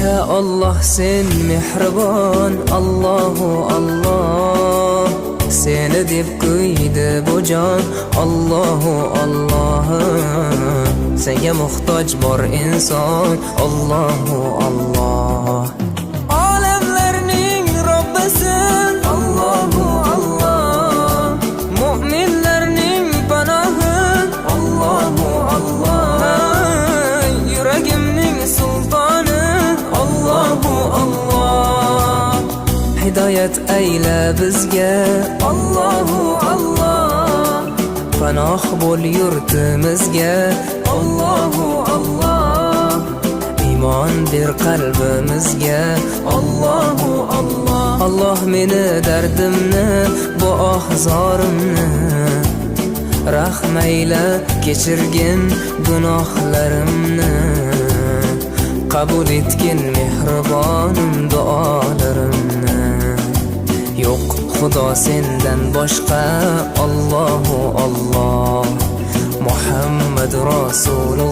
Ya Alloh, sen mehribon, Allohu Alloh. Seni deb kuydi bu jon, Allohu Alloh. Senga muhtoj bor inson, Allohu Alloh. Olamlarning Robbisi, Allohu Alloh. Mu'minlarning panohi, Allohu Alloh. Yuragimning sultoni, Allohu Alloh. Hidoyat ayla bizga, Allohu Alloh. Panoh bo'l yurtimizga, Allohu Alloh. Iymon ber qalbimizga, Allohu Alloh. Alloh, meni dardimni, bu oh zorimni rahm ayla, kechirgin gunohlarimni. Qabul etgin, mehribonim, duolarimni. Yo'q Xudo sendan boshqa, Allohu Alloh. Muhammad Rasululloh.